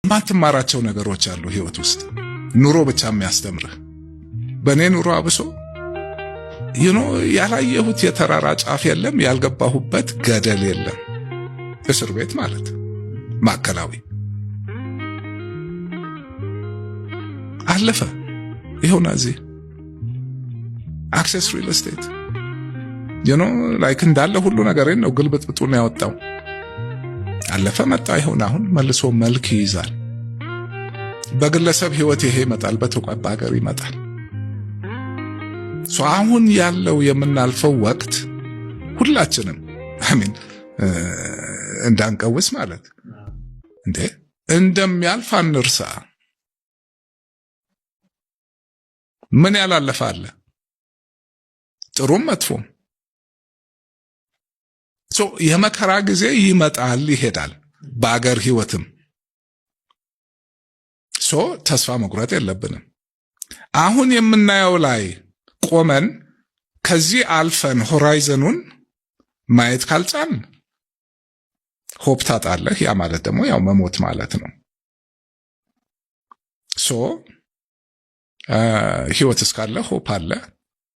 የማትማራቸው ነገሮች አሉ ህይወት ውስጥ፣ ኑሮ ብቻ የሚያስተምርህ። በእኔ ኑሮ አብሶ ያላየሁት የተራራ ጫፍ የለም፣ ያልገባሁበት ገደል የለም። እስር ቤት ማለት ማዕከላዊ አለፈ። ይኸውና እዚህ Access Real Estate like እንዳለ ሁሉ ነገሬን ነው ግልብጥብጡን ያወጣው። አለፈ መጣ። ይሁን አሁን መልሶ መልክ ይይዛል። በግለሰብ ህይወት ይሄ ይመጣል፣ በተቋም በሀገር ይመጣል። አሁን ያለው የምናልፈው ወቅት ሁላችንም I mean እንዳንቀውስ ማለት እንዴ እንደሚያልፍ አንርሳ። ምን ያላለፈ አለ? ጥሩም መጥፎም። የመከራ ጊዜ ይመጣል ይሄዳል። በአገር ህይወትም so ተስፋ መቁረጥ የለብንም። አሁን የምናየው ላይ ቆመን ከዚህ አልፈን horizon ኑን ማየት ካልቻልን hope ታጣለህ። ያ ማለት ደግሞ ያው መሞት ማለት ነው። So ህይወት እስካለ hope አለ።